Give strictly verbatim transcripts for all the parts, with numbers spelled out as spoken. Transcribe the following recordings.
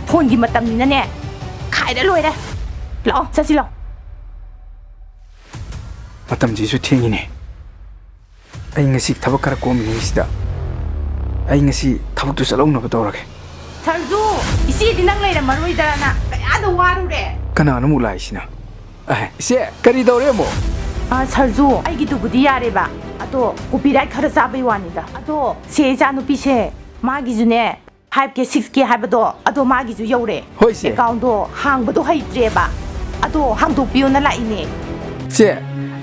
ꯐꯣꯟꯒꯤ ꯃꯇꯝꯅꯤꯅꯅꯦ, ꯈꯥꯏꯔ ꯂꯣꯏꯔꯦ꯫ ꯂꯥꯛꯑꯣ, ꯆꯠꯁꯤ ꯂꯥꯛꯑꯣ꯫ ꯃꯇꯝꯁꯤꯁꯨ ꯊꯦꯡꯉꯤꯅꯦ꯫ ꯑꯩ ꯉꯁꯤ ꯊꯕꯛ ꯈꯔ ꯀꯣꯝꯃꯤꯉꯩꯁꯤꯗ ꯑꯩ ꯉꯁꯤ ꯊꯕꯛꯇꯨ ꯆꯠꯍꯧꯅꯕ ꯇꯧꯔꯒꯦ꯫ ꯁꯔꯖꯨ, ꯏꯆꯦꯗꯤ ꯅꯪ ꯂꯩꯔꯝꯃꯔꯣꯏꯗ꯭ꯔꯅ ꯀꯌꯥꯗ ꯋꯥꯔꯨꯔꯦ꯫ ꯀꯅꯥꯅꯣ ꯑꯃꯨꯛ ꯂꯥꯛꯏꯁꯤꯅ? ꯑꯦ, ꯏꯆꯦ, ꯀꯔꯤ ꯇꯧꯔꯦ ꯑꯃꯨꯛ? ꯑ, ꯁꯔꯖꯨ, ꯑꯩꯒꯤꯗꯨꯕꯨꯗꯤ ꯌꯥꯔꯦꯕ꯫ ꯑꯗꯣ copyright ꯈꯔ ꯆꯥꯕꯩ ꯋꯥꯅꯤꯗ꯫ ꯑꯗꯣ ꯁꯦ, ꯏꯆꯥꯅꯨꯄꯤꯁꯦ, ꯃꯥꯒꯤꯁꯨꯅꯦ, five K, six K ꯍꯥꯏꯕꯗꯣ, ꯑꯗꯣ ꯃꯥꯒꯤꯁꯨ ꯌꯧꯔꯦ꯫ ꯍꯣꯏ, ꯁꯦ꯫ Account ꯗꯣ ꯍꯥꯡꯕꯗꯣ ꯍꯩꯇ꯭ꯔꯦꯕ꯫ ꯑꯗꯣ ꯍꯥꯡꯗꯣꯛꯄꯤꯌꯣꯅ ꯂꯥꯛꯏꯅꯦ꯫ ꯁꯦ,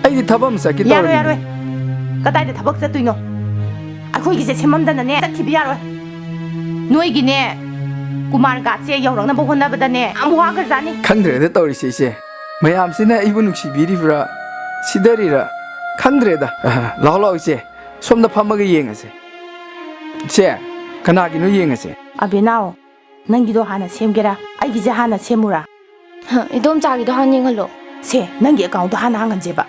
ꯑꯩꯗꯤ ꯊꯕꯛ ꯑꯃ ꯆꯠꯀꯦ ꯌꯥꯔꯣꯏ, ꯇꯧꯔꯝꯃꯤꯅꯦ꯫ ꯌꯥꯔꯣꯏ꯫ ꯀꯗꯥꯏꯗ ꯊꯕꯛ ꯆꯠꯇꯣꯏꯅꯣ? ꯑꯩꯈꯣꯏꯒꯤꯁꯦ ꯁꯦꯝꯃꯝꯗꯅꯅꯦ ꯆꯠꯈꯤꯕ ꯌꯥꯔꯣꯏ꯫ ꯅꯣꯏꯒꯤꯅꯦ, ꯀꯨꯃꯥꯔ ꯒꯥꯠꯁꯦ ꯌꯧꯔꯛꯅꯕ ꯍꯣꯠꯅꯕꯗꯅꯦ ꯌꯥꯝ ꯋꯥꯈ꯭ꯔꯖꯥꯠꯅꯤ꯫ ꯈꯪꯗ꯭ꯔꯦꯗ ꯇꯧꯔꯤꯁꯦ, ꯏꯆꯦ꯫ ꯃꯌꯥꯝꯁꯤꯅ ꯑꯩꯕꯨ ꯅꯨꯡꯁꯤꯕꯤꯔꯤꯕ꯭ꯔꯥ, ꯁꯤꯗꯔꯤꯔꯥ? ꯈꯪꯗ꯭ꯔꯦꯗ꯫ ꯑ, ꯂꯥꯛꯑꯣ, ꯂꯥꯛꯑꯣ, ꯏꯆꯦ꯫ ꯁꯣꯝꯗ ꯐꯝꯃꯒ ꯌꯦꯡꯉꯁꯦ꯫ ꯏꯆꯦ, ꯀꯅꯥꯒꯤꯅꯣ ꯌꯦꯡꯉꯁꯦ꯫ ꯑꯕꯦꯅꯥꯎ, ꯅꯪꯒꯤꯗꯣ ꯍꯥꯟꯅ ꯁꯦꯝꯒꯦꯔꯥ? ꯑꯩꯒꯤꯁꯦ ꯍꯥꯟꯅ ꯁꯦꯝꯃꯨꯔꯥ? ꯍ, ꯏꯗꯣꯝꯆꯥꯒꯤꯗꯣ ꯍꯥꯟꯅ ꯌꯦꯡꯍꯜꯂꯣ꯫ ꯁꯦ, ꯅꯪꯒꯤ account ꯗꯣ ꯍꯥꯟꯅ ꯍꯥꯡꯍꯟꯁꯦꯕ꯫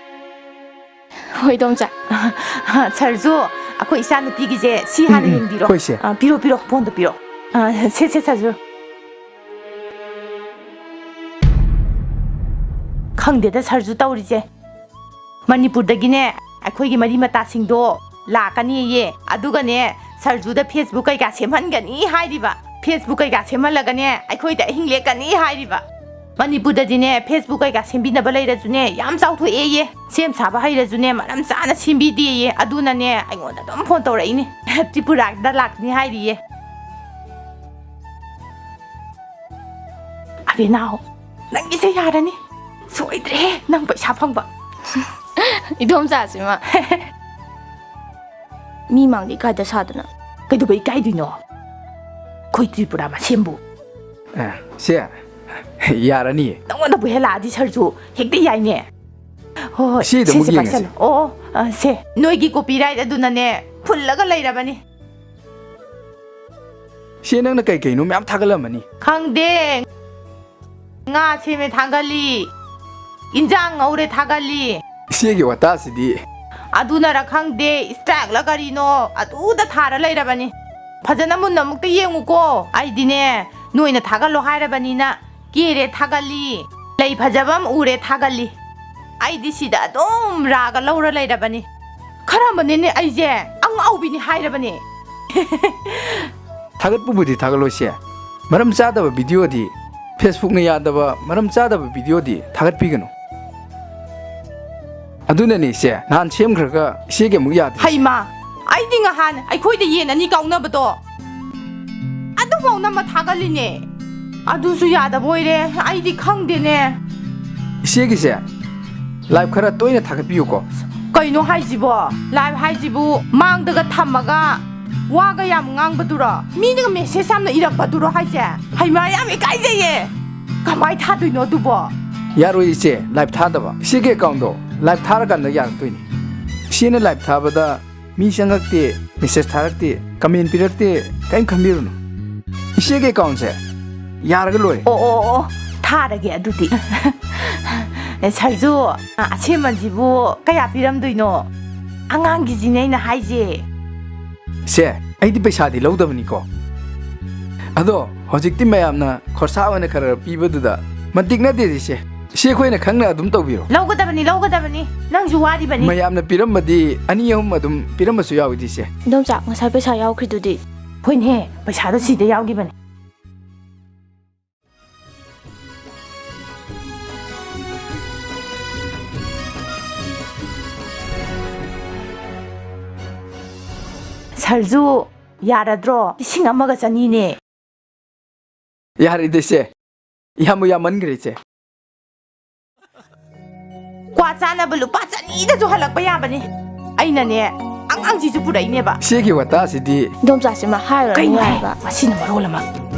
ꯍꯣꯏ, ꯏꯗꯣꯝꯆꯥ꯫ ꯁꯔꯖꯨ, ꯑꯩꯈꯣꯏ ꯏꯆꯥ ꯅꯨꯄꯤꯒꯤꯁꯦ ꯁꯤ ꯍꯥꯟꯅ ꯎꯝ, ꯎꯝ꯫ ꯌꯦꯡꯕꯤꯔꯣ꯫ ꯍꯣꯏ, ꯁꯦ꯫ ꯑ, ꯄꯤꯔꯣ, ꯄꯤꯔꯣ, ꯐꯣꯟꯗꯣ ꯄꯤꯔꯣ꯫ ꯑ, ꯁꯦ, ꯁꯦ, ꯁꯔꯖꯨ꯫ ꯈꯪꯗꯦꯗ, ꯁꯔꯖꯨ ꯇꯧꯔꯤꯁꯦ꯫ ꯃꯅꯤꯄꯨꯔꯗꯒꯤꯅꯦ, ꯑꯩꯈꯣꯏꯒꯤ ꯃꯔꯤ ꯃꯇꯥꯁꯤꯡꯗꯣ ꯂꯥꯛꯀꯅꯤꯌꯦ꯫ ꯑꯗꯨꯒꯅꯦ, ꯁꯔꯖꯨꯗ Facebook ꯀꯩꯀꯥ ꯁꯦꯝꯍꯟꯒꯅꯤ ꯍꯥꯏꯔꯤꯕ꯫ Facebook ꯀꯩꯀꯥ ꯁꯦꯝꯍꯜꯂꯒꯅꯦ, ꯑꯩꯈꯣꯏꯗ ꯑꯍꯤꯡ ꯂꯦꯛꯀꯅꯤ ꯍꯥꯏꯔꯤꯕ꯫ ꯃꯅꯤꯄꯨꯔꯗꯗꯤꯅꯦ, Facebook ꯀꯩꯀꯥ ꯁꯦꯝꯕꯤꯅꯕ ꯂꯩꯔꯁꯨꯅꯦ, ꯌꯥꯝ ꯆꯥꯎꯊꯣꯛꯑꯦꯌꯦ꯫ ꯁꯦꯝ ꯁꯥꯕ ꯍꯩꯔꯁꯨꯅꯦ, ꯃꯔꯝ ꯆꯥꯅ ꯁꯦꯝꯕꯤꯗꯦꯌꯦ꯫ ꯑꯗꯨꯅꯅꯦ, ꯑꯩꯉꯣꯟꯗ ꯑꯗꯨꯝ ꯐꯣꯟ ꯇꯧꯔꯛꯏꯅꯦ꯫ ꯇ꯭ꯔꯤꯄꯨꯔꯥꯗ ꯂꯥꯛꯅꯤ ꯍꯥꯏꯔꯤꯌꯦ꯫ ꯑꯕꯦꯅꯥꯎ, ꯅꯪꯒꯤꯁꯦ ꯌꯥꯔꯅꯤ꯫ ꯁꯣꯏꯗ꯭ꯔꯦꯍꯦ, ꯅꯪ ꯄꯩꯁꯥ ꯐꯪꯕ꯫ ꯏꯗꯣꯝꯆꯥꯁꯤꯃ꯫ ꯃꯤ ꯃꯥꯡꯗ ꯏꯀꯥꯏꯗ ꯁꯥꯗꯅ꯫ ꯀꯩꯗꯧꯕꯩ ꯏꯀꯥꯏꯗꯣꯏꯅꯣ? ꯑꯩꯈꯣꯏ ꯇ꯭ꯔꯤꯄꯨꯔꯥ ꯃꯁꯦꯝꯕꯨ꯫ ꯑ, ꯁꯦ, ꯌꯥꯔꯅꯤꯌꯦ꯫ ꯅꯪꯉꯣꯟꯗꯕꯨ ꯍꯦꯜꯂꯛꯑꯗꯤ ꯁꯔꯖꯨ ꯍꯦꯛꯇ ꯌꯥꯏꯅꯦ꯫ ꯍꯣꯏ, ꯍꯣꯏ, ꯁꯤꯗ ꯁꯦ, ꯑꯃꯨꯛ ꯁꯦ, ꯌꯦꯡꯉꯁꯤ꯫ ꯄꯥꯏꯁꯜꯂꯣ꯫ ꯑꯣ, ꯑꯣ, ꯑ, ꯁꯦ, ꯅꯣꯏꯒꯤ copyright ꯑꯗꯨꯅꯅꯦ ꯐꯨꯜꯂꯒ ꯂꯩꯔꯕꯅꯤ꯫ ꯁꯦ, ꯅꯪꯅ ꯀꯩ ꯀꯩꯅꯣ ꯃꯌꯥꯝ ꯊꯥꯒꯠꯂꯝꯃꯅꯤ꯫ ꯈꯪꯗꯦ꯫ ꯉꯥ ꯁꯦꯝꯃꯦ ꯊꯥꯒꯠꯂꯤ, ꯏꯟꯖꯥꯡ ꯉꯧꯔꯦ ꯊꯥꯒꯠꯂꯤ꯫ ꯏꯆꯦꯒꯤ ꯋꯥꯇꯥꯁꯤꯗꯤ꯫ ꯑꯗꯨꯅꯔ ꯈꯪꯗꯦ, strike ꯂ ꯀꯔꯤꯅꯣ, ꯑꯗꯨꯗ ꯊꯥꯔ ꯂꯩꯔꯕꯅꯤ꯫ ꯐꯖꯅ ꯃꯨꯟꯅ ꯑꯃꯨꯛꯇ ꯌꯦꯡꯉꯨꯀꯣ꯫ ꯑꯩꯗꯤꯅꯦ, ꯅꯣꯏꯅ ꯊꯥꯒꯠꯂꯣ ꯍꯥꯏꯔꯕꯅꯤꯅ ꯀꯦꯔꯦ ꯊꯥꯒꯠꯂꯤ, ꯂꯩ ꯐꯖꯕ ꯑꯃ ꯎꯔꯦ ꯊꯥꯒꯠꯂꯤ꯫ ꯑꯩꯗꯤ ꯁꯤꯗ ꯑꯗꯨꯝ ꯔꯥꯒ ꯂꯧꯔ ꯂꯩꯔꯕꯅꯤ꯫ ꯈꯔ ꯑꯃꯅꯤꯅꯦ ꯑꯩꯁꯦ ꯑꯉꯥꯎꯕꯤꯅꯤ ꯍꯥꯏꯔꯕꯅꯦ꯫ ꯊꯥꯒꯠꯄꯕꯨꯗꯤ ꯊꯥꯒꯠꯂꯣꯏꯁꯦ, ꯃꯔꯝ ꯆꯥꯗꯕ ꯚꯤꯗꯤꯑꯣꯗꯤ, Facebookꯅ ꯌꯥꯗꯕ ꯃꯔꯝ ꯆꯥꯗꯕ ꯚꯤꯗꯤꯑꯣꯗꯤ ꯊꯥꯒꯠꯄꯤꯒꯅꯨ꯫ ꯑꯗꯨꯅꯅꯦ ꯏꯆꯦ, ꯅꯍꯥꯟ ꯁꯦꯝꯈ꯭ꯔꯒ ꯏꯆꯦꯒꯤ ꯑꯃꯨꯛ ꯌꯥꯗ꯭ꯔꯤꯁꯦ꯫ ꯍꯩꯃꯥ, ꯑꯩꯗꯤ ꯉꯍꯥꯟ ꯑꯩꯈꯣꯏꯗ ꯌꯦꯟ ꯑꯅꯤ ꯀꯥꯎꯅꯕꯗꯣ ꯑꯗꯨꯐꯥꯎ ꯅꯝꯃ ꯊꯥꯒꯠꯂꯤꯅꯦ꯫ ꯑꯗꯨꯁꯨ ꯌꯥꯗꯕ ꯑꯣꯏꯔꯦ, ꯑꯩꯗꯤ ꯈꯪꯗꯦꯅꯦ꯫ ꯏꯆꯦꯒꯤꯁꯦ live ꯈꯔ ꯇꯣꯏꯅ ꯊꯥꯒꯠꯄꯤꯌꯨꯀꯣ꯫ ꯀꯩꯅꯣ ꯍꯥꯏꯁꯤꯕꯣ? Live ꯍꯥꯏꯁꯤꯕꯨ ꯃꯥꯡꯗꯒ ꯊꯝꯃꯒ ꯋꯥꯒ ꯌꯥꯝ ꯉꯥꯡꯕꯗꯨꯔꯣ? ꯃꯤꯅꯒ message ꯌꯥꯝꯅ ꯏꯔꯛꯄꯗꯨꯔꯣ ꯍꯥꯏꯁꯦ? ꯍꯩꯃꯥ, ꯌꯥꯝ ꯏꯀꯥꯏꯖꯩꯌꯦ꯫ ꯀꯃꯥꯏ ꯊꯥꯗꯣꯏꯅꯣ ꯑꯗꯨꯕꯣ? ꯌꯥꯔꯣꯏ ꯏꯆꯦ, live ꯊꯥꯗꯕ꯫ ꯏꯆꯦꯒꯤ accountꯗꯣ live ꯊꯥꯔꯀꯥꯟꯗ ꯌꯥꯔꯛꯇꯣꯏꯅꯤ꯫ ꯏꯆꯦꯅ live ꯊꯥꯕꯗ ꯃꯤ ꯆꯪꯉꯛꯇꯦ, message ꯊꯥꯔꯛꯇꯦ, comment ꯄꯤꯔꯛꯇꯦ, ꯀꯔꯤꯝ ꯈꯟꯕꯤꯔꯨꯅꯨ꯫ ꯏꯆꯦꯒꯤ accountꯁꯦ ꯌꯥꯔꯒ ꯂꯣꯏꯔꯦ꯫ ꯑꯣ ꯑꯣ ꯑꯣ, ꯊꯥꯔꯒꯦ ꯑꯗꯨꯗꯤ꯫ ꯁꯔꯖꯨ, ꯑꯁꯦꯝꯃꯟꯁꯤꯕꯨ ꯀꯌꯥ ꯄꯤꯔꯝꯗꯣꯏꯅꯣ? ꯑꯉꯥꯡꯒꯤꯁꯤꯅꯦ ꯑꯩꯅ ꯍꯥꯏꯁꯦ꯫ ꯁꯦ, ꯑꯩꯗꯤ ꯄꯩꯁꯥꯗꯤ ꯂꯧꯗꯕꯅꯤꯀꯣ꯫ ꯑꯗꯣ ꯍꯧꯖꯤꯛꯇꯤ ꯃꯌꯥꯝꯅ ꯈꯣꯔꯁꯥ ꯑꯣꯏꯅ ꯈꯔ ꯈꯔ ꯄꯤꯕꯗꯨꯗ ꯃꯇꯤꯛ ꯅꯠꯇꯦꯗ ꯏꯆꯦ꯫ ꯏꯆꯦ ꯑꯩꯈꯣꯏꯅ ꯈꯪꯅ ꯑꯗꯨꯝ ꯇꯧꯕꯤꯔꯣ꯫ ꯂꯧꯒꯗꯕꯅꯤ, ꯂꯧꯒꯗꯕꯅꯤ꯫ ꯅꯪꯁꯨ ꯋꯥꯔꯤꯕꯅꯤ꯫ ꯃꯌꯥꯝꯅ ꯄꯤꯔꯝꯕꯗꯤ ꯑꯅꯤ ꯑꯍꯨꯝ ꯑꯗꯨꯝ ꯄꯤꯔꯝꯕꯁꯨ ꯌꯥꯎꯏꯗ ꯏꯆꯦ꯫ ꯏꯗꯣꯝꯆꯥ, ꯉꯁꯥꯏ ꯄꯩꯁꯥ ꯌꯥꯎꯈ꯭ꯔꯤꯗꯨꯗꯤ? ꯍꯣꯏꯅꯦ, ꯄꯩꯁꯥꯗꯣ ꯁꯤꯗ ꯌꯥꯎꯈꯤꯕꯅꯤ꯫ ꯁꯔꯖꯨ, ꯌꯥꯔꯗ꯭ꯔꯣ? ꯂꯤꯁꯤꯡ ꯑꯃꯒ ꯆꯅꯤꯅꯦ꯫ ꯌꯥꯔꯦꯗ ꯏꯆꯦ, ꯌꯥꯝꯕꯨ ꯌꯥꯝꯃꯟꯈ꯭ꯔꯦ ꯏꯆꯦ꯫ ꯀ꯭ꯋꯥ ꯆꯥꯅꯕ ꯂꯨꯄꯥ ꯆꯅꯤꯗꯁꯨ ꯍꯜꯂꯛꯄ ꯌꯥꯕꯅꯤ꯫ ꯑꯩꯅꯅꯦ, ꯑꯉꯥꯡꯁꯤꯁꯨ ꯄꯨꯔꯛꯏꯅꯦꯕ꯫ ꯏꯆꯦꯒꯤ ꯋꯥꯇꯥꯁꯤꯗꯤ꯫ ꯏꯗꯣꯝꯆꯥꯁꯤꯃ ꯍꯥꯏꯔꯨꯔꯅꯨ ꯀꯩꯅꯣ ꯍꯥꯏꯕ꯫ ꯃꯁꯤꯅ ꯃꯔꯣꯜ ꯑꯃ꯫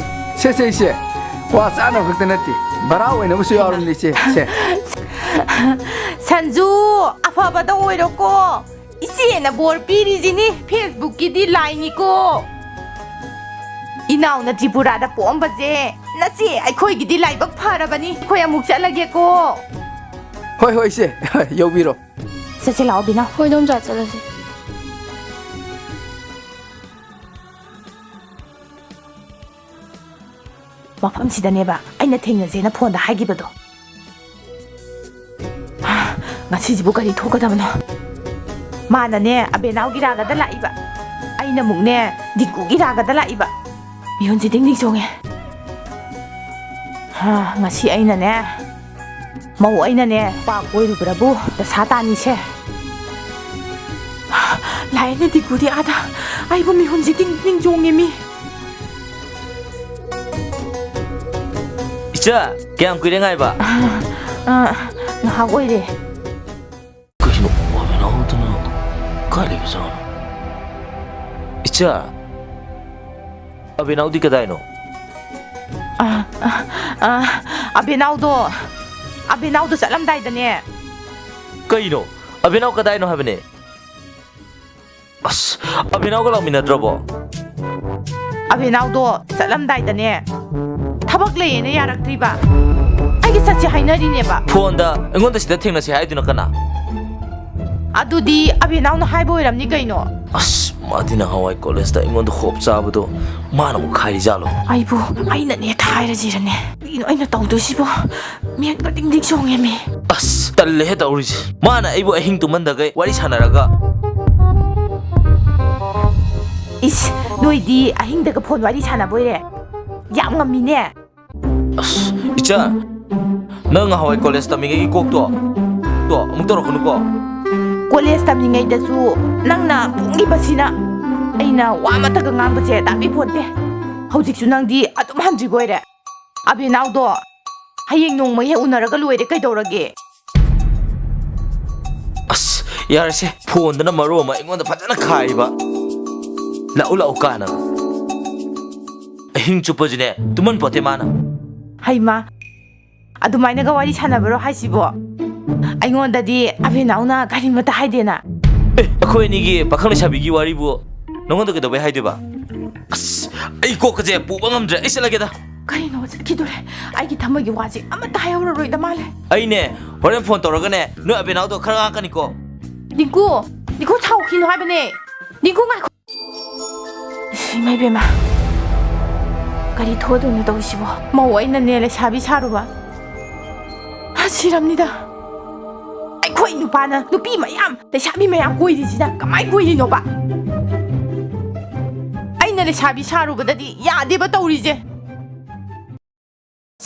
ꯁꯦ ꯁꯦ ꯏꯆꯦ, ꯀ꯭ꯋꯥ ꯆꯥꯅꯕ ꯈꯛꯇ ꯅꯠꯇꯦ, ꯚꯔꯥ ꯑꯣꯏꯅꯕꯁꯨ ꯌꯥꯎꯔꯕꯅꯤ ꯏꯆꯦ꯫ ꯁꯦ꯫ ꯁꯟꯖꯨ, ꯑꯐꯕꯗ ꯑꯣꯏꯔꯣꯀꯣ꯫ ꯏꯆꯦꯅ ꯕꯣꯔ ꯄꯤꯔꯤꯁꯤꯅꯤ, Facebookꯀꯤꯗꯤ ꯂꯥꯏꯅꯤꯀꯣ꯫ ꯏꯅꯥꯎꯅ ꯇ꯭ꯔꯤꯄꯨꯔꯥꯗ ꯄꯣꯛꯑꯝꯕꯁꯦ ꯅꯆꯦ ꯑꯩꯈꯣꯏꯒꯤꯗꯤ ꯂꯥꯏꯕꯛ ꯐꯔꯕꯅꯤ꯫ ꯑꯩꯈꯣꯏ ꯑꯃꯨꯛ ꯆꯠꯂꯒꯦꯀꯣ꯫ ꯍꯣꯏ ꯍꯣꯏ ꯏꯆꯦ, ꯌꯧꯕꯤꯔꯣ꯫ ꯆꯠꯁꯤ ꯂꯥꯛꯑꯣ ꯕꯤꯅꯥ꯫ ꯍꯣꯏ, ꯏꯗꯣꯝꯆꯥ, ꯆꯠꯂꯁꯤ꯫ ꯃꯐꯝꯁꯤꯗꯅꯦꯕ ꯑꯩꯅ ꯊꯦꯡꯅꯁꯦꯅ ꯐꯣꯟꯗ ꯍꯥꯏꯈꯤꯕꯗꯣ꯫ ꯉꯁꯤꯁꯤꯕꯨ ꯀꯔꯤ ꯊꯣꯛꯀꯗꯕꯅꯣ? ꯃꯥꯅꯅꯦ ꯑꯕꯦꯅꯥꯎꯒꯤ ꯔꯥꯒꯗ ꯂꯥꯛꯏꯕ, ꯑꯩꯅ ꯑꯃꯨꯛꯅꯦ ꯗꯤꯡꯀꯨꯒꯤ ꯔꯥꯒꯗ ꯂꯥꯛꯏꯕ꯫ ꯃꯤꯍꯨꯟꯁꯤ ꯗꯤꯡ ꯗꯤꯡ ꯆꯣꯡꯉꯦ꯫ ꯍꯥ, ꯉꯁꯤ ꯑꯩꯅꯅꯦ, ꯃꯧ ꯑꯩꯅꯅꯦ ꯄꯥ ꯀꯣꯏꯔꯨꯕ꯭ꯔꯕꯨ ꯗꯁꯥ ꯇꯥꯅꯤꯁꯦ꯫ ꯂꯥꯛꯑꯦꯅꯦ ꯗꯤꯡꯀꯨꯗꯤ ꯑꯥꯗ꯫ ꯑꯩꯕꯨ ꯃꯤꯍꯨꯟꯁꯤ ꯗꯤꯡ ꯗꯤꯡ ꯆꯣꯡꯉꯦ ꯃꯤ꯫ ꯏꯆꯥ, ꯀꯌꯥꯝ ꯀꯨꯏꯔꯦ ꯉꯥꯏꯕ? ꯑ, ꯑ, ꯉꯥꯏꯍꯥꯛ ꯑꯣꯏꯔꯦ꯫ ꯀꯩꯅꯣ, ꯑꯕꯦꯅꯥꯎꯗꯨꯅ ꯀꯥꯏ ꯂꯩꯕꯖꯥꯠꯅꯣ? ꯏꯆꯥ, ꯑꯕꯦꯅꯥꯎꯗꯤ ꯀꯗꯥꯏꯅꯣ? ꯑ, ꯑ, ꯑ, ꯑꯕꯦꯅꯥꯎꯗꯣ, ꯑꯕꯦꯅꯥꯎꯗꯣ ꯆꯠꯂꯝꯗꯥꯏꯗꯅꯦ꯫ ꯀꯩꯅꯣ? ꯑꯕꯦꯅꯥꯎ ꯀꯗꯥꯏꯅꯣ ꯍꯥꯏꯕꯅꯦ? ꯑꯁ, ꯑꯕꯦꯅꯥꯎꯒ ꯂꯥꯛꯃꯤꯟꯅꯗ꯭ꯔꯕꯣ? ꯑꯕꯦꯅꯥꯎꯗꯣ ꯆꯠꯂꯝꯗꯥꯏꯗꯅꯦ, ꯊꯕꯛ ꯂꯩꯌꯦꯅ ꯌꯥꯔꯛꯇ꯭ꯔꯤꯕ꯫ ꯑꯩꯒ ꯆꯠꯁꯦ ꯍꯥꯏꯅꯔꯤꯅꯦꯕ꯫ ꯐꯣꯟꯗ ꯑꯩꯉꯣꯟꯗ ꯁꯤꯗ ꯊꯦꯡꯅꯁꯦ ꯍꯥꯏꯗꯨꯅ ꯀꯅꯥ? ꯑꯗꯨꯗꯤ ꯑꯕꯦꯅꯥꯎꯅ ꯍꯥꯏꯕ ꯑꯣꯏꯔꯝꯅꯤ ꯀꯩꯅꯣ꯫ ꯑꯁ, ꯃꯥꯗꯤ ꯅꯍꯥꯟꯋꯥꯏ ꯀꯣꯂꯦꯖꯇ ꯑꯩꯉꯣꯟꯗ ꯍꯣꯞ ꯆꯥꯕꯗꯣ ꯃꯥꯅ ꯑꯃꯨꯛ ꯈꯥꯏꯔꯤꯖꯥꯠꯂꯣ? ꯑꯩꯕꯨ ꯑꯩꯅꯅꯦ ꯊꯥꯏꯔꯁꯤꯔꯅꯦ? ꯀꯩꯅꯣ ꯑꯩꯅ ꯇꯧꯗꯣꯏꯁꯤꯕꯣ? ꯃꯤꯍꯨꯟꯒ ꯗꯤꯡ ꯗꯤꯡ ꯆꯣꯡꯉꯦꯃꯤ꯫ ꯑꯁ, ꯇꯜꯂꯦꯍꯦ ꯇꯧꯔꯤꯁꯦ꯫ ꯃꯥꯅ ꯑꯩꯕꯨ ꯑꯍꯤꯡ ꯇꯨꯝꯍꯟꯗꯈꯩ ꯋꯥꯔꯤ ꯁꯥꯟꯅꯔꯒ꯫ ꯏꯁ, ꯅꯣꯏꯗꯤ ꯑꯍꯤꯡꯗꯒ ꯐꯣꯟ ꯋꯥꯔꯤ ꯁꯥꯟꯅꯕꯣꯏꯔꯦ? ꯌꯥꯝ ꯉꯝꯃꯤꯅꯦ꯫ ꯑꯁ, ꯏꯆꯥ, ꯅꯪ ꯉꯍꯥꯟꯋꯥꯏ ꯀꯣꯂꯦꯖ ꯇꯝꯃꯤꯉꯩꯒꯤ ꯀꯣꯛꯇꯣ, ꯇꯣ, ꯑꯃꯨꯛ ꯇꯧꯔꯛꯀꯅꯨꯀꯣ꯫ ꯀꯣꯂꯦꯖ ꯇꯝꯂꯤꯉꯩꯗꯁꯨ ꯅꯪꯅ ꯐꯣꯡꯉꯤꯕꯁꯤꯅ ꯑꯩꯅ ꯋꯥ ꯑꯃꯠꯇꯒ ꯉꯥꯡꯕꯁꯦ ꯇꯥꯕꯤꯄꯣꯟꯇꯦ꯫ ꯍꯧꯖꯤꯛꯁꯨ ꯅꯪꯗꯤ ꯑꯗꯨꯝ ꯍꯟꯗ꯭ꯔꯤꯕ ꯑꯣꯏꯔꯦ꯫ ꯑꯕꯦꯅꯥꯎꯗꯣ ꯍꯌꯦꯡ ꯅꯣꯡꯃ ꯍꯦꯛ ꯎꯅꯔꯒ ꯂꯣꯏꯔꯦ, ꯀꯩꯗꯧꯔꯒꯦ? ꯑꯁ, ꯌꯥꯔꯦꯁꯦ, ꯐꯣꯟꯗꯅ ꯃꯔꯣ ꯑꯃ ꯑꯩꯉꯣꯟꯗ ꯐꯖꯅ ꯈꯥꯏꯕ꯫ ꯂꯥꯛꯎ, ꯂꯥꯛꯎ ꯀꯥꯟꯅ꯫ ꯑꯍꯤꯡ ꯆꯨꯞꯄꯁꯤꯅꯦ ꯇꯨꯝꯍꯟ ꯄꯣꯠꯇꯦ ꯃꯥꯅ꯫ ꯍꯩꯃꯥ, ꯑꯗꯨꯃꯥꯏꯅꯒ ꯋꯥꯔꯤ ꯁꯥꯟꯅꯕꯔꯣ ꯍꯥꯏꯁꯤꯕꯣ? ꯑꯩꯉꯣꯟꯗꯗꯤ ꯑꯕꯦꯅꯥꯎꯅ ꯀꯔꯤꯃꯠꯇ ꯍꯥꯏꯗꯦꯅ꯫ ꯑꯦ, ꯑꯩꯈꯣꯏ ꯑꯅꯤꯒꯤ ꯄꯥꯈꯪ ꯂꯩꯁꯥꯕꯤꯒꯤ ꯋꯥꯔꯤꯕꯨ ꯅꯉꯣꯟꯗ ꯀꯩꯗꯧꯕꯩ ꯍꯥꯏꯗꯣꯏꯕ? ꯑꯁ, ꯑꯩ ꯀꯣꯛꯀꯁꯦ ꯄꯨꯕ ꯉꯝꯗ꯭ꯔꯦ, ꯑꯩ ꯆꯠꯂꯒꯦꯗ꯫ ꯀꯔꯤꯅꯣ ꯆꯠꯈꯤꯗꯣꯔꯦ? ꯑꯩꯒꯤ ꯊꯃꯣꯏꯒꯤ ꯋꯥꯁꯦ ꯑꯃꯠꯇ ꯍꯥꯏꯍꯧꯔꯔꯣꯏꯗ ꯃꯥꯜꯂꯦ꯫ ꯑꯩꯅꯦ, ꯍꯣꯔꯦꯟ ꯐꯣꯟ ꯇꯧꯔꯒꯅꯦ, ꯅꯣꯏ ꯑꯕꯦꯅꯥꯎꯗꯣ ꯈꯔ ꯉꯥꯛꯀꯅꯤꯀꯣ꯫ ꯗꯤꯡꯀꯨ, ꯗꯤꯡꯀꯨ ꯁꯥꯎꯈꯤꯅꯨ ꯍꯥꯏꯕꯅꯦ꯫ ꯗꯤꯡꯀꯨ ꯉꯥꯏꯈꯣ꯫ ꯏꯁ, ꯏꯃꯥ ꯏꯕꯦꯝꯃ꯫ ꯀꯔꯤ ꯊꯣꯛꯑꯗꯣꯏꯅꯣ ꯇꯧꯔꯤꯁꯤꯕꯣ? ꯃꯧ ꯑꯩꯅꯅꯦ ꯂꯩꯁꯥꯕꯤ ꯁꯥꯔꯨꯕ꯫ ꯍꯥ, ꯁꯤꯔꯝꯅꯤꯗ꯫ ꯑꯩꯈꯣꯏ ꯅꯨꯄꯥꯅ ꯅꯨꯄꯤ ꯃꯌꯥꯝ, ꯂꯩꯁꯥꯕꯤ ꯃꯌꯥꯝ ꯀꯣꯏꯔꯤꯁꯤꯅ ꯀꯃꯥꯏ ꯀꯣꯏꯔꯤꯅꯣꯕ? ꯑꯩꯅ ꯂꯩꯁꯥꯕꯤ ꯁꯥꯔꯨꯕꯗꯗꯤ ꯌꯥꯗꯦꯕ ꯇꯧꯔꯤꯁꯦ꯫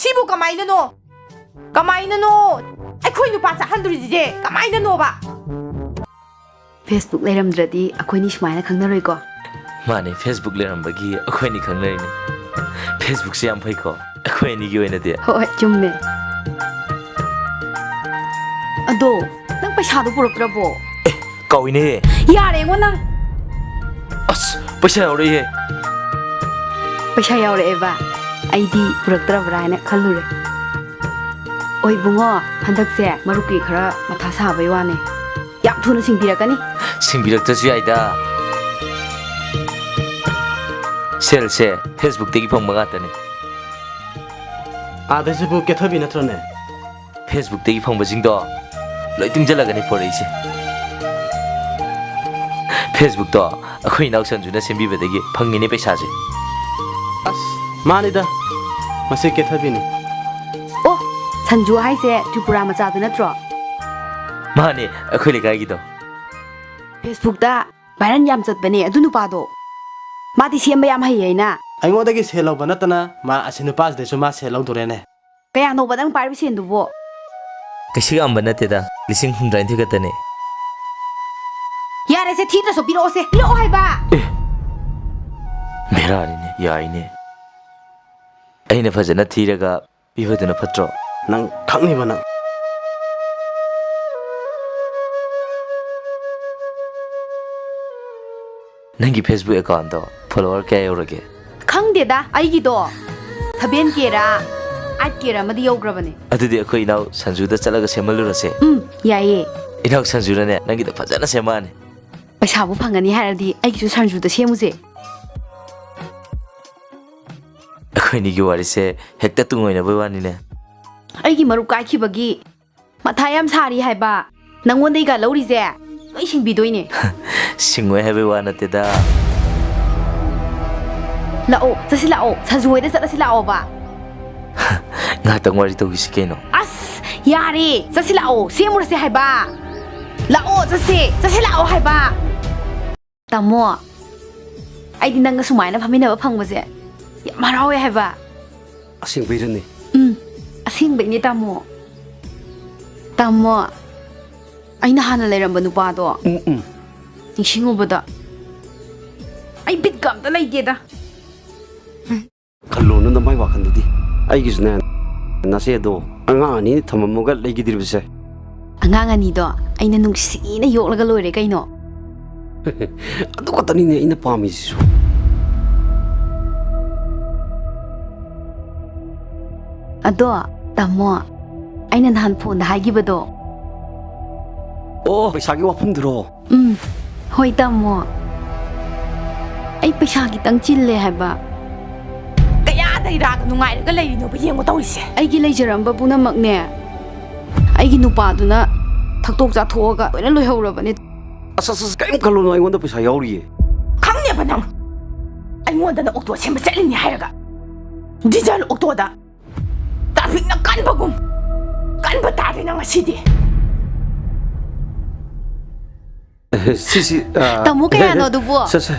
ꯁꯤꯕꯨ ꯀꯃꯥꯏꯅꯅꯣ? ꯀꯃꯥꯏꯅꯅꯣ? ꯑꯩꯈꯣꯏ ꯅꯨꯄꯥ ꯆꯥꯍꯟꯗꯣꯔꯤꯁꯦ ꯀꯃꯥꯏꯅꯅꯣꯕ? Facebook ꯂꯩꯔꯝꯗ꯭ꯔꯗꯤ ꯑꯩꯈꯣꯏꯅꯤ ꯁꯨꯃꯥꯏꯅ ꯈꯪꯅꯔꯣꯏꯀꯣ꯫ ꯃꯥꯅꯦ, Facebook ꯂꯩꯔꯝꯕꯒꯤ ꯑꯩꯈꯣꯏꯅꯤ ꯈꯪꯅꯔꯤꯅꯦ꯫ Facebookꯁꯦ ꯌꯥꯝ ꯐꯩꯀꯣ, ꯑꯩꯈꯣꯏ ꯑꯅꯤꯒꯤ ꯑꯣꯏꯅꯗꯤ꯫ ꯍꯣꯏ, ꯆꯨꯝꯃꯦ꯫ ꯑꯗꯣ, ꯅꯪ ꯄꯩꯁꯥꯗꯣ ꯄꯨꯔꯛꯇ꯭ꯔꯕꯣ? ꯑꯦ, ꯀꯥꯎꯏꯅꯦ꯫ ꯌꯥꯔꯦꯉꯣ ꯅꯪ꯫ ꯑꯁ, ꯄꯩꯁꯥ ꯌꯥꯎꯔꯛꯏꯍꯦ꯫ ꯄꯩꯁꯥ ꯌꯥꯎꯔꯛꯑꯦꯕ? ꯑꯩꯗꯤ ꯄꯨꯔꯛꯇ꯭ꯔꯕ꯭ꯔꯥ ꯍꯥꯏꯅ ꯈꯜꯂꯨꯔꯦ꯫ ꯑꯣꯏ ꯏꯕꯨꯡꯉꯣ, ꯍꯟꯗꯛꯁꯦ ꯃꯔꯨꯞꯀꯤ ꯈꯔ ꯃꯊꯥ ꯁꯥꯕꯩ ꯋꯥꯅꯦ꯫ ꯌꯥꯝ ꯊꯨꯅ ꯁꯤꯡꯕꯤꯔꯛꯀꯅꯤ꯫ ꯁꯤꯡꯕꯤꯔꯛꯇ꯭ꯔꯁꯨ ꯌꯥꯏꯗ꯫ ꯁꯦꯜꯁꯦ Facebookꯇꯒꯤ ꯐꯪꯕ ꯉꯥꯛꯇꯅꯦ꯫ ꯑꯥꯗꯩꯁꯤꯕꯨ ꯀꯦꯊꯕꯤ ꯅꯠꯇ꯭ꯔꯣꯅꯦ? Facebookꯇꯒꯤ ꯐꯪꯕꯁꯤꯡꯗꯣ ꯂꯣꯏ ꯇꯨꯡꯁꯤꯜꯂꯒꯅꯤ ꯄꯣꯔꯛꯏꯁꯦ꯫ Facebookꯇꯣ ꯑꯩꯈꯣꯏ ꯏꯅꯥꯎ ꯁꯟꯖꯨꯅ ꯁꯦꯝꯕꯤꯕꯗꯒꯤ ꯐꯪꯉꯤꯅꯦ ꯄꯩꯁꯥꯁꯦ꯫ ꯑꯁ, ꯃꯥꯅꯤꯗ, ꯃꯁꯤ ꯀꯦꯊꯕꯤꯅꯤ꯫ ꯑꯣ, ꯁꯟꯖꯨ ꯍꯥꯏꯁꯦ ꯇ꯭ꯔꯤꯄꯨꯔꯥ ꯃꯆꯥꯗꯨ ꯅꯠꯇ꯭ꯔꯣ? ꯃꯥꯅꯦ, ꯑꯩꯈꯣꯏ ꯂꯩꯀꯥꯏꯒꯤꯗꯣ꯫ Facebookꯇ viral ꯌꯥꯝ ꯆꯠꯄꯅꯦ ꯑꯗꯨ ꯅꯨꯄꯥꯗꯣ꯫ ꯃꯥꯗꯤ ꯁꯦꯝꯕ ꯌꯥꯝ ꯍꯩ ꯍꯥꯏꯅ꯫ ꯑꯩꯉꯣꯟꯗꯒꯤ ꯁꯦꯜ ꯂꯧꯕ ꯅꯠꯇꯅ ꯃꯥ ꯑꯁꯤ ꯅꯨꯄꯥꯁꯤꯗꯩꯁꯨ ꯃꯥ ꯁꯦꯜ ꯂꯧꯗꯣꯔꯦꯅꯦ꯫ ꯀꯌꯥꯅꯣꯕ ꯅꯪ ꯄꯥꯏꯔꯤꯕ ꯁꯦꯟꯗꯨꯕꯣ? ꯀꯩꯁꯨ ꯌꯥꯝꯕ ꯅꯠꯇꯦꯗ, ꯂꯤꯁꯤꯡ ꯍꯨꯝꯗ꯭ꯔꯥꯅꯤꯊꯣꯏ ꯈꯛꯇꯅꯦ꯫ ꯌꯥꯔꯦꯁꯦ, ꯊꯤꯗ꯭ꯔꯁꯨ ꯄꯤꯔꯛꯑꯣꯁꯦ, ꯄꯤꯔꯛꯑꯣ ꯍꯥꯏꯕ! ꯑꯦ, ꯕꯦꯔꯥꯅꯤꯅꯦ, ꯌꯥꯏꯅꯦ꯫ ꯑꯩꯅ ꯐꯖꯅ ꯊꯤꯔꯒ ꯄꯤꯕꯗꯨꯅ ꯐꯠꯇ꯭ꯔꯣ? ꯅꯪ ꯈꯪꯅꯤꯕ ꯅꯪ꯫ ꯅꯪꯒꯤ Facebook accountꯗꯣ follower ꯀꯌꯥ ꯌꯧꯔꯒꯦ? ꯈꯪꯗꯦꯗ, ꯑꯩꯒꯤꯗꯣ seven Kꯔ eight Kꯔ ꯑꯃꯗꯤ ꯌꯧꯈ꯭ꯔꯕꯅꯦ꯫ ꯑꯗꯨꯗꯤ ꯑꯩꯈꯣꯏ ꯏꯅꯥꯎ ꯁꯟꯖꯨꯗ ꯆꯠꯂꯒ ꯁꯦꯝꯍꯜꯂꯨꯔꯁꯦ꯫ ꯎꯝ, ꯌꯥꯏꯌꯦ꯫ ꯏꯅꯥꯎ ꯁꯟꯖꯨꯅꯅꯦ ꯅꯪꯒꯤꯗꯣ ꯐꯖꯅ ꯁꯦꯝꯃꯛꯑꯅꯤ꯫ ꯄꯩꯁꯥꯕꯨ ꯐꯪꯒꯅꯤ ꯍꯥꯏꯔꯗꯤ ꯑꯩꯒꯤꯁꯨ ꯁꯟꯖꯨꯗ ꯁꯦꯝꯃꯨꯁꯦ꯫ ꯑꯩꯈꯣꯏꯅꯤꯒꯤ ꯋꯥꯔꯤꯁꯦ ꯍꯦꯛꯇ ꯇꯨꯡ ꯑꯣꯏꯅꯕꯩ ꯋꯥꯅꯤꯅꯦ꯫ ꯑꯩꯒꯤ ꯃꯔꯨꯞ ꯀꯥꯏꯈꯤꯕꯒꯤ ꯃꯊꯥ ꯌꯥꯝ ꯁꯥꯔꯤ ꯍꯥꯏꯕ꯫ ꯅꯪꯉꯣꯟꯗꯩꯒ ꯂꯧꯔꯤꯁꯦ ꯂꯣꯏ ꯁꯤꯡꯕꯤꯗꯣꯏꯅꯦ꯫ ꯁꯤꯡꯉꯣꯏ ꯍꯥꯏꯕꯩ ꯋꯥ ꯅꯠꯇꯦꯗ꯫ ꯂꯥꯛꯑꯣ, ꯆꯠꯁꯤ ꯂꯥꯛꯑꯣ, ꯁꯟꯖꯨ ꯍꯣꯏꯗ ꯆꯠꯂꯁꯤ ꯂꯥꯛꯑꯣꯕ꯫ ꯉꯥꯏꯍꯥꯛꯇꯪ ꯋꯥꯔꯤ ꯇꯧꯈꯤꯁꯤ ꯀꯩꯅꯣ꯫ ꯑꯁ, ꯌꯥꯔꯦ, ꯆꯠꯁꯤ ꯂꯥꯛꯑꯣ, ꯁꯦꯝꯃꯨꯔꯁꯦ ꯍꯥꯏꯕ꯫ ꯂꯥꯛꯑꯣ, ꯆꯠꯁꯦ, ꯆꯠꯁꯤ ꯂꯥꯛꯑꯣ ꯍꯥꯏꯕ꯫ ꯇꯥꯃꯣ, ꯑꯩꯗꯤ ꯅꯪꯒ ꯁꯨꯃꯥꯏꯅ ꯐꯝꯃꯤꯟꯅꯕ ꯐꯪꯕꯁꯦ ꯌꯥꯝ ꯍꯔꯥꯎꯋꯦ ꯍꯥꯏꯕ꯫ ꯑꯁꯦꯡꯕꯩꯔꯅꯦ? ꯎꯝ, ꯑꯁꯦꯡꯕꯩꯅꯦ ꯇꯥꯃꯣ꯫ ꯇꯥꯃꯣ, ꯑꯩꯅ ꯍꯥꯟꯅ ꯂꯩꯔꯝꯕ ꯅꯨꯄꯥꯗꯣ ꯎꯝ, ꯎꯝ꯫ ꯅꯤꯡꯁꯤꯡꯉꯨꯕꯗ ꯑꯩ ꯕꯤꯠꯀ ꯑꯝꯇ ꯂꯩꯇꯦꯗ꯫ ꯈꯜꯂꯣꯅ ꯅꯃꯥꯏ ꯋꯥꯈꯜꯗꯗꯤ꯫ ꯑꯩꯒꯤꯁꯨꯅꯦ, ꯅꯆꯦꯗꯣ ꯑꯉꯥꯡ ꯑꯅꯤ ꯊꯝꯃꯝꯃꯒ ꯂꯩꯈꯤꯗ꯭ꯔꯤꯕꯁꯦ꯫ ꯑꯉꯥꯡ ꯑꯅꯤꯗꯣ ꯑꯩꯅ ꯅꯨꯡꯁꯤꯅ ꯌꯣꯛꯂꯒ ꯂꯣꯏꯔꯦ ꯀꯩꯅꯣ꯫ ꯑꯗꯨ ꯈꯛꯇꯅꯤꯅꯦ ꯑꯩꯅ ꯄꯥꯝꯃꯤꯁꯤꯁꯨ꯫ ꯑꯗꯣ, ꯇꯥꯃꯣ, ꯑꯩꯅ ꯅꯍꯥꯟ ꯐꯣꯟꯗ ꯍꯥꯏꯈꯤꯕꯗꯣ꯫ ꯑꯣ, ꯄꯩꯁꯥꯒꯤ ꯋꯥꯐꯝꯗꯨꯔꯣ? ꯎꯝ, ꯍꯣꯏ, ꯇꯥꯃꯣ꯫ ꯑꯩ ꯄꯩꯁꯥ ꯈꯤꯇꯪ ꯆꯤꯜꯂꯦ ꯍꯥꯏꯕ꯫ ꯀꯌꯥꯗ ꯏꯔꯥꯒ ꯅꯨꯡꯉꯥꯏꯔꯒ ꯂꯩꯔꯤꯅꯣꯕ ꯌꯦꯡꯉꯣ ꯇꯧꯔꯤꯁꯦ꯫ ꯑꯩꯒꯤ ꯂꯩꯖꯔꯝꯕ ꯄꯨꯝꯅꯃꯛꯅꯦ, ꯑꯩꯒꯤ ꯅꯨꯄꯥꯗꯨꯅ ꯊꯛꯇꯣꯛ ꯆꯥꯊꯣꯛꯑꯒ ꯂꯣꯏꯅ ꯂꯣꯏꯍꯧꯔꯕꯅꯦ꯫ ꯑꯁ, ꯑꯁ, ꯑꯁ, ꯀꯔꯤꯝ ꯈꯜꯂꯨꯅꯨ, ꯑꯩꯉꯣꯟꯗ ꯄꯩꯁꯥ ꯌꯥꯎꯔꯤꯌꯦ꯫ ꯈꯪꯅꯦꯕ ꯅꯪ꯫ ꯑꯩꯉꯣꯟꯗꯅ ꯑꯣꯛꯇꯣ ꯁꯦꯝꯕ ꯆꯠꯂꯤꯅꯤ ꯍꯥꯏꯔꯒ꯫ ꯗꯤꯖꯜ ꯑꯣꯛꯇꯣꯗ ꯇ꯭ꯔꯥꯐꯤꯛꯅ ꯀꯟꯕꯒꯨꯝ ꯀꯟꯕ ꯇꯥꯔꯦ ꯅꯪ ꯉꯁꯤꯗꯤ꯫ ꯁꯤꯁꯤ, ꯑ, ꯇꯥꯃꯣ, ꯀꯌꯥꯅꯣ ꯑꯗꯨꯕꯨ? ꯁꯦ, ꯁꯦ,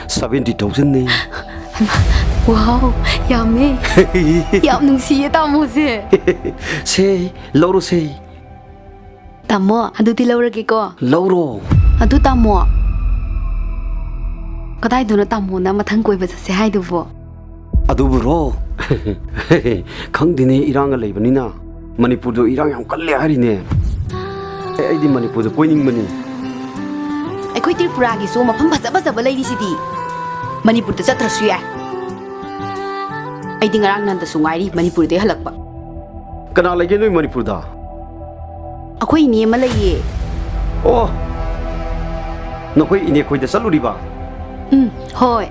seventy thousand ꯅꯦ꯫ ꯋꯥꯎ, ꯌꯥꯝꯃꯦ꯫ ꯌꯥꯝ ꯅꯨꯡꯁꯤꯌꯦ ꯇꯥꯃꯣꯁꯦ꯫ ꯁꯦ, ꯂꯧꯔꯣꯁꯦ꯫ ꯇꯥꯃꯣ, ꯑꯗꯨꯗꯤ ꯂꯧꯔꯒꯦꯀꯣ꯫ ꯂꯧꯔꯣ꯫ ꯑꯗꯨ ꯇꯥꯃꯣ, ꯀꯗꯥꯏꯗꯅꯣ ꯇꯥꯃꯣꯅ ꯃꯊꯪ ꯀꯣꯏꯕ ꯆꯠꯁꯦ ꯍꯥꯏꯗꯨꯕꯣ? ꯑꯗꯨꯕꯨꯔꯣ? ꯈꯪꯗꯦꯅꯦ, ꯏꯔꯥꯡꯒ ꯂꯩꯕꯅꯤꯅ꯫ ꯃꯅꯤꯄꯨꯔꯗꯣ ꯏꯔꯥꯡ ꯌꯥꯝ ꯀꯜꯂꯦ ꯍꯥꯏꯔꯤꯅꯦ꯫ ꯑꯦ, ꯑꯩꯗꯤ ꯃꯅꯤꯄꯨꯔꯗ ꯀꯣꯏꯅꯤꯡꯕꯅꯤ꯫ ꯑꯩꯈꯣꯏ ꯇ꯭ꯔꯤꯄꯨꯔꯥꯒꯤꯁꯨ ꯃꯐꯝ ꯐꯖ ꯐꯖꯕ ꯂꯩꯔꯤꯁꯤꯗꯤ꯫ ꯃꯅꯤꯄꯨꯔꯗ ꯆꯠꯇ꯭ꯔꯁꯨ ꯌꯥꯏ꯫ ꯑꯩꯗꯤ ꯉꯔꯥꯡ ꯅꯍꯥꯟꯗꯁꯨ ꯉꯥꯏꯔꯤ ꯃꯅꯤꯄꯨꯔꯗꯩ ꯍꯜꯂꯛꯄ꯫ ꯀꯅꯥ ꯂꯩꯒꯦ ꯅꯣꯏ ꯃꯅꯤꯄꯨꯔꯗ? ꯑꯩꯈꯣꯏ ꯏꯅꯦ ꯑꯃ ꯂꯩꯌꯦ꯫ ꯑꯣ, ꯅꯈꯣꯏ ꯏꯅꯦ ꯈꯣꯏꯗ ꯆꯠꯂꯨꯔꯤꯕ? ꯎꯝ, ꯍꯣꯏ꯫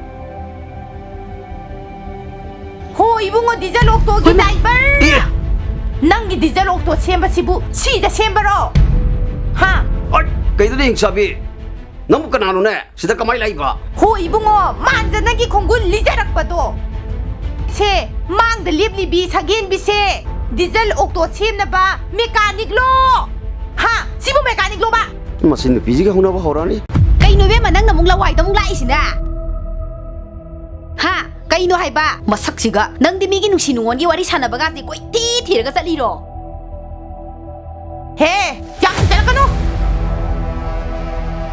ꯍꯣ, ꯏꯕꯨꯡꯉꯣ, ꯗꯤꯖꯜ ꯑꯣꯛꯇꯣꯒꯤ ꯍꯣꯏ, ꯃꯦꯝ꯫ ꯗ꯭ꯔꯥꯏꯚꯔ! ꯑꯦ! ꯅꯪꯒꯤ ꯗꯤꯖꯜ ꯑꯣꯛꯇꯣ ꯁꯦꯝꯕꯁꯤꯕꯨ ꯁꯤꯗ ꯁꯦꯝꯕꯔꯣ? ꯍꯥ? ꯑꯠ, ꯀꯩꯅꯣꯅꯦ, ꯍꯤꯡꯆꯥꯕꯤ? ꯅꯪꯕꯨ ꯀꯅꯥꯅꯣꯅꯦ? ꯁꯤꯗ ꯀꯃꯥꯏ ꯂꯥꯛꯏꯕ? ꯍꯣ, ꯏꯕꯨꯡꯉꯣ, ꯃꯥꯟꯖꯅꯒꯤ ꯈꯣꯡꯒꯨꯜ ꯂꯤꯖꯔꯛꯄꯗꯣ꯫ ꯁꯦ, ꯃꯥꯡꯗ ꯂꯦꯞꯂꯤꯕꯤ ꯁꯒꯦꯟꯕꯤꯁꯦ, ꯗꯤꯖꯜ ꯑꯣꯛꯇꯣ ꯁꯦꯝꯅꯕ ꯃꯦꯀꯥꯅꯤꯛꯂꯣ? ꯍꯥ? ꯁꯤꯕꯨ ꯃꯦꯀꯥꯅꯤꯛꯂꯣꯕ? ꯃꯁꯤ ꯅꯨꯄꯤꯁꯤꯒ ꯍꯧꯅꯕ ꯍꯧꯔꯛꯑꯅꯤ꯫ ꯀꯩꯅꯣ ꯏꯕꯦꯝꯃ, ꯅꯪꯅ ꯑꯃꯨꯛ ꯂꯋꯥꯏꯗ ꯑꯃꯨꯛ ꯂꯥꯛꯏꯁꯤꯅ? ꯍꯥ? ꯀꯩꯅꯣ ꯍꯥꯏꯕ? ꯃꯁꯛꯁꯤꯒ꯫ ꯅꯪꯗꯤ ꯃꯤꯒꯤ ꯅꯨꯡꯁꯤ ꯅꯨꯡꯉꯣꯟꯒꯤ ꯋꯥꯔꯤ ꯁꯥꯟꯅꯕꯒꯥꯁꯦ ꯀꯣꯏꯊꯤ ꯊꯤꯔꯒ ꯆꯠꯂꯤꯔꯣ? ꯍꯦ! ꯌꯥꯝ ꯍꯦꯟꯖꯜꯂꯛꯀꯅꯨ!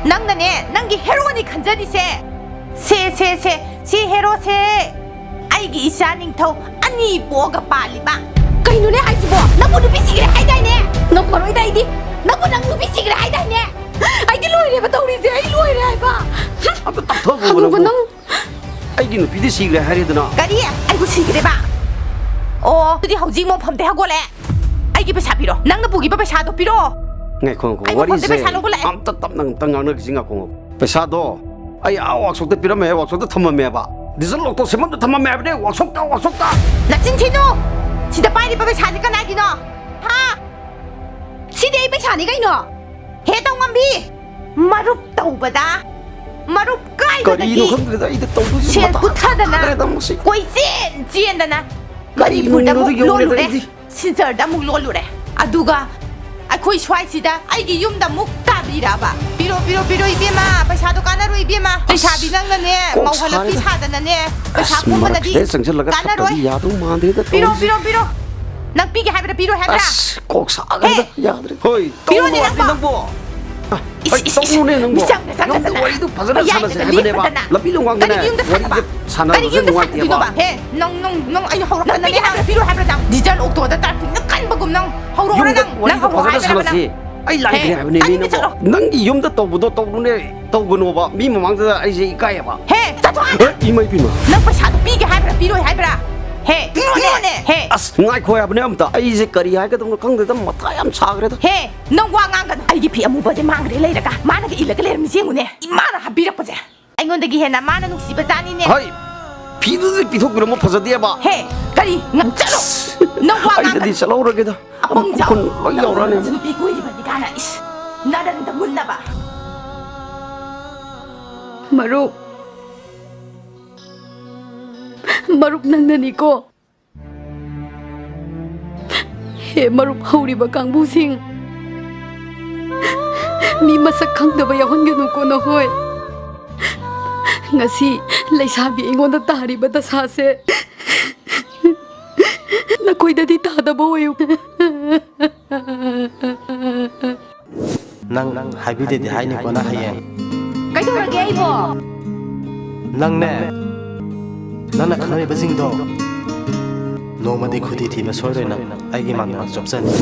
ꯅꯪꯅꯅꯦ, ꯅꯪꯒꯤ ꯍꯦꯔꯣꯅꯤ ꯈꯟꯖꯔꯤꯁꯦ꯫ ꯁꯦ, ꯁꯦ, ꯁꯦ, ꯁꯤ ꯍꯦꯔꯣꯁꯦ ꯑꯩꯒꯤ ꯏꯆꯥ ꯅꯤꯡꯊꯧ ꯑꯅꯤ ꯄꯣꯛꯑꯒ ꯄꯥꯜꯂꯤꯕ꯫ ꯀꯩꯅꯣꯅꯦ ꯍꯥꯏꯁꯤꯕꯣ? ꯅꯪꯕꯨ ꯅꯨꯄꯤ ꯁꯤꯈ꯭ꯔꯦ ꯍꯥꯏꯗꯥꯏꯅꯦ? ꯉꯝꯃꯔꯣꯏꯗ ꯑꯩꯗꯤ꯫ ꯅꯪꯕꯨ ꯅꯪ ꯅꯨꯄꯤ ꯁꯤꯈ꯭ꯔꯦ ꯍꯥꯏꯗꯥꯏꯅꯦ? ꯑꯩꯗꯤ ꯂꯣꯏꯔꯦꯕ ꯇꯧꯔꯤꯁꯦ, ꯑꯩ ꯂꯣꯏꯔꯦ ꯍꯥꯏꯕ꯫ ꯑꯝꯇ ꯇꯞꯊꯧꯕ ꯑꯉꯧꯕ ꯅꯪꯕꯨ꯫ ꯅꯪ꯫ ꯑꯩꯒꯤ ꯅꯨꯄꯤꯗꯤ ꯁꯤꯈ꯭ꯔꯦ ꯍꯥꯏꯔꯦꯗꯅ꯫ ꯀꯔꯤ? ꯑꯩꯕꯨ ꯁꯤꯈ꯭ꯔꯦꯕ? ꯑꯣ, ꯑꯗꯨꯗꯤ ꯍꯧꯖꯤꯛ ꯃꯣꯐꯝꯗꯩ ꯍꯧꯒꯠꯂꯦ꯫ ꯑꯩꯒꯤ ꯄꯩꯁꯥ ꯄꯤꯔꯣ꯫ ꯅꯪꯅ ꯄꯨꯈꯤꯕ ꯄꯩꯁꯥꯗꯣ ꯄꯤꯔꯣ꯫ ꯉꯥꯏꯈꯣ, ꯉꯥꯏꯈꯣ, ꯑꯩ ꯃꯐꯝꯗ ꯋꯥꯔꯤꯁꯦ ꯄꯩꯁꯥ ꯂꯧꯕ ꯂꯥꯛꯑꯦ꯫ ꯑꯝꯇ ꯇꯞꯅ ꯑꯝꯇ ꯉꯥꯡꯅꯈꯤꯁꯤ, ꯉꯥꯏꯈꯣ, ꯉꯥꯏꯈꯣ꯫ ꯄꯩꯁꯥꯗꯣ ꯑꯩ ꯑꯥ ꯋꯥꯛꯁꯣꯞꯇ ꯄꯤꯔꯝꯃꯦ, ꯋꯥꯛꯁꯣꯞꯇ ꯊꯝꯃꯝꯃꯦꯕ꯫ ꯗꯤꯖꯜ ꯑꯣꯛꯇꯣ ꯁꯦꯝꯐꯝꯗ ꯊꯝꯃꯝꯃꯦ ꯍꯥꯏꯕꯅꯦ, ꯋꯥꯛꯁꯣꯞꯇ, ꯋꯥꯛꯁꯣꯞꯇ꯫ ꯅꯆꯤꯟ ꯊꯤꯅꯨ! ꯁꯤꯗ ꯄꯥꯏꯔꯤꯕ ꯄꯩꯁꯥꯁꯦ ꯀꯅꯥꯒꯤꯅꯣ? ꯍꯥ? ꯁꯤꯗꯤ ꯑꯩ ꯄꯩꯁꯥꯅꯤ ꯀꯩꯅꯣ꯫ ꯍꯦ ꯇꯧꯉꯝꯕꯤ! ꯃꯔꯨꯞ ꯇꯧꯕꯗ ꯃꯔꯨꯞ ꯀꯥꯏꯕꯗꯒꯤ ꯀꯔꯤꯅꯣ ꯈꯪꯗ꯭ꯔꯦꯗ, ꯑꯩꯗ ꯇꯧꯗꯣꯏꯁꯦ ꯁꯦꯜ ꯃꯊꯥ ꯄꯨꯊꯗꯅ ꯁꯥꯔꯦꯗ ꯃꯁꯤ꯫ ꯀꯣꯏꯆꯦꯟ ꯆꯦꯟꯗꯅ ꯀꯔꯤꯅꯣ ꯃꯅꯤꯄꯨꯔꯗ ꯑꯃꯨꯛ ꯌꯧꯔꯦꯗ ꯂꯣꯜꯂꯨꯔꯦ, ꯑꯩꯗꯤ꯫ ꯁꯤꯜꯆꯔꯗ ꯑꯃꯨꯛ ꯂꯣꯜꯂꯨꯔꯦ꯫ ꯑꯗꯨꯒ ꯑꯩꯈꯣꯏ ꯁ꯭ꯋꯥꯏꯁꯤꯗ ꯑꯩꯒꯤ ꯌꯨꯝꯗ ꯑꯃꯨꯛ ꯇꯥꯕꯤꯔꯛꯑꯕ꯫ ꯄꯤꯔꯣ, ꯄꯤꯔꯣ, ꯄꯤꯔꯣ ꯏꯕꯦꯝꯃ, ꯄꯩꯁꯥꯗꯣ ꯀꯥꯟꯅꯔꯣꯏ ꯏꯕꯦꯝꯃ꯫ ꯑꯁ, ꯂꯩꯁꯥꯕꯤ ꯅꯪꯅꯅꯦ, ꯀꯣꯛ ꯃꯧ ꯍꯜꯂꯛꯄꯤ ꯁꯥꯔꯦꯗ꯫ ꯁꯥꯗꯅꯅꯦ, ꯄꯩꯁꯥ ꯑꯁ, ꯈꯣꯝꯕꯅꯗꯤ ꯃꯔꯛꯁꯤꯗ ꯆꯪꯁꯤꯜꯂꯒ ꯀꯥꯟꯅꯔꯣꯏ꯫ ꯊꯕꯛꯇꯤ ꯌꯥꯗꯧ ꯃꯥꯟꯗꯦꯗ ꯄꯤꯔꯣ, ꯇꯧꯔꯤꯁꯦ꯫ ꯄꯤꯔꯣ, ꯄꯤꯔꯣ꯫ ꯅꯪ ꯄꯤꯒꯦ ꯍꯥꯏꯕ꯭ꯔꯥ, ꯄꯤꯔꯣꯏ ꯍꯥꯏꯕ꯭ꯔꯥ? ꯑꯁ, ꯀꯣꯛ ꯁꯥꯒ꯭ꯔꯦꯗ, ꯍꯦ! ꯌꯥꯗ꯭ꯔꯦ꯫ ꯍꯣꯏ, ꯄꯤꯔꯣꯅꯦ ꯇꯧꯅꯨ ꯅꯪꯕꯣ꯫ ꯍꯥꯏꯕꯅꯤ ꯅꯪꯕꯣ꯫ ꯏꯁ, ꯍꯣꯏ, ꯏꯁ, ꯏꯁ, ꯇꯧꯅꯨꯅꯦ ꯅꯪꯕꯣ꯫ ꯃꯤꯆꯪꯗ ꯅꯪꯕꯨ ꯆꯪꯗꯅ, ꯋꯥꯔꯤꯗꯨ ꯐꯖꯅ ꯃꯌꯥꯏꯗꯨꯗ ꯁꯥꯟꯅꯁꯦ ꯍꯥꯏꯕꯅꯦꯕ꯫ ꯂꯦꯞꯄꯗꯅ꯫ ꯂꯝꯕꯤ ꯂꯝꯒꯥꯡꯗꯅꯦ ꯀꯔꯤꯒꯤ ꯌꯨꯝꯗ ꯋꯥꯔꯤꯁꯦ ꯁꯥꯟꯅꯕ? ꯁꯥꯟꯅꯕꯁꯦ ꯀꯔꯤꯒꯤ ꯌꯨꯝꯗ ꯅꯨꯡꯉꯥꯏꯇꯦꯕ꯫ ꯁꯥꯟꯅꯕꯤꯅꯣꯕ? ꯍꯦ, ꯅꯪ, ꯅꯪ, ꯅꯪ ꯑꯩꯅ ꯍꯧꯔꯛꯇꯅꯅꯦ꯫ ꯅꯪ ꯄꯤꯒꯦ ꯍꯥꯏꯕ꯭ꯔꯥ, ꯄꯤꯔꯣꯏ ꯍꯥꯏꯕ꯭ꯔꯥ ꯅꯪ? ꯗꯤꯖꯜ ꯑꯣꯛꯇꯣꯗ ꯇ꯭ꯔꯥꯐꯤꯛꯅ ꯀꯟꯕꯒꯨꯝ ꯅꯪ ꯍꯧꯔꯛꯑꯣꯔꯥ ꯌꯨꯝꯗ ꯅꯪ? ꯋꯥꯔꯤꯗꯣ ꯅꯪ ꯍꯧꯔꯛꯑꯣ ꯐꯖꯅ ꯍꯥꯏꯕ꯭ꯔꯥ ꯅꯪ? ꯁꯥꯟꯅꯁꯤ꯫ ꯑꯩ ꯂꯥꯛꯏꯅꯦ ꯍꯦ, ꯍꯥꯏꯕꯅꯦ, ꯇꯥꯅꯤꯡꯗꯦ, ꯃꯤꯅꯕꯣ꯫ ꯆꯠꯂꯣ꯫ ꯅꯪꯒꯤ ꯌꯨꯝꯗ ꯇꯧꯕꯗꯣ ꯇꯧꯅꯨꯅꯦ꯫ ꯇꯧꯒꯅꯣꯕ, ꯃꯤ ꯃꯃꯥꯡꯗ ꯑꯩꯁꯦ ꯏꯀꯥꯏꯌꯦꯕ꯫ ꯍꯦ, ꯆꯠꯊꯣꯛ ꯑꯥꯗ! ꯍꯦ, ꯏꯃꯥ ꯏꯕꯦꯝꯃ꯫ ꯅꯪ ꯄꯩꯁꯥꯗꯣ ꯄꯤꯒꯦ ꯍꯥꯏꯕ꯭ꯔꯥ, ꯄꯤꯔꯣꯏ ꯍꯥꯏꯕ꯭ꯔꯥ? ꯍꯦ, ꯄꯤꯔꯣꯅꯦ! ꯍꯦ! ꯑꯁ, ꯉꯥꯏꯈꯣ ꯍꯥꯏꯕꯅꯦ ꯑꯝꯇ꯫ ꯑꯩꯁꯦ ꯀꯔꯤ ꯍꯥꯏꯒꯗꯕꯅꯣ ꯈꯪꯗꯦꯗ, ꯃꯊꯥ ꯌꯥꯝ ꯁꯥꯈ꯭ꯔꯦꯗ꯫ ꯍꯦ, ꯅꯪ ꯋꯥ ꯉꯥꯡꯒꯅꯨ꯫ ꯑꯩꯒꯤ ꯐꯤ ꯑꯃꯨꯕꯁꯦ ꯃꯥꯡꯈ꯭ꯔꯦ ꯂꯩꯔꯒ, ꯃꯥꯅꯒ ꯏꯜꯂꯒ ꯂꯩꯔꯝꯃꯤ, ꯌꯦꯡꯉꯨꯅꯦ꯫ ꯏꯃꯥꯅ ꯍꯥꯞꯄꯤꯔꯛꯄꯁꯦ꯫ ꯑꯩꯉꯣꯟꯗꯒꯤ ꯍꯦꯟꯅ ꯃꯥꯅ ꯅꯨꯡꯁꯤꯕ ꯖꯥꯠꯅꯤꯅꯦ꯫ ꯍꯣꯏ, ꯐꯤꯗꯨꯗꯤ ꯄꯤꯊꯣꯛꯄꯤꯔꯝꯃꯣ, ꯐꯖꯗꯦꯕ꯫ ꯍꯦ, ꯀꯔꯤ? ꯉ-, ꯆꯠꯂꯣ! ꯅꯪ ꯋꯥ ꯑꯩꯗꯗꯤ ꯉꯥꯡꯒꯅꯨ꯫ ꯆꯠꯍꯧꯔꯒꯦꯗ꯫ ꯑꯄꯪ ꯖꯥꯎ꯫ ꯈꯨꯟ ꯂꯣꯏ ꯌꯧꯔꯛꯑꯅꯤ꯫ ꯅꯨꯄꯤ ꯀꯣꯏꯔꯤꯕꯅꯤ ꯀꯥꯏꯅ, ꯏꯁ, ꯅꯔꯟꯗ ꯃꯨꯟꯅꯕ꯫ ꯃꯔꯨꯞ, ꯃꯔꯨꯞ ꯅꯪꯅꯅꯤꯀꯣ꯫ ꯍꯦ ꯃꯔꯨꯞ, ꯍꯧꯔꯤꯕ ꯀꯥꯡꯕꯨꯁꯤꯡ ꯃꯤ ꯃꯁꯛ ꯈꯪꯗꯕ ꯌꯥꯎꯍꯟꯒꯅꯨꯀꯣ ꯅꯈꯣꯏ꯫ ꯉꯁꯤ ꯂꯩꯁꯥꯕꯤ ꯑꯩꯉꯣꯟꯗ ꯇꯥꯔꯤꯕ ꯗꯁꯥꯁꯦ ꯅꯈꯣꯏꯗꯗꯤ ꯇꯥꯗꯕ ꯑꯣꯏꯌꯨ꯫ ꯅꯪ ꯍꯥꯏꯕꯤꯗꯦꯗꯤ ꯍꯥꯏꯅꯤꯀꯣ ꯅꯪ ꯍꯌꯦꯡ꯫ ꯀꯩꯗꯧꯔꯒꯦ ꯑꯩꯕꯣ? ꯅꯪꯅꯦ, ꯅꯪꯅ ꯈꯪꯅꯔꯤꯕꯁꯤꯡꯗꯣ ꯅꯣꯡꯃꯗꯤ ꯈꯨꯗꯤ ꯊꯤꯕ ꯁꯣꯏꯔꯣꯏ ꯅꯪ꯫ ꯑꯩꯒꯤ ꯃꯥꯡꯗ ꯆꯣꯞꯆꯅꯤ꯫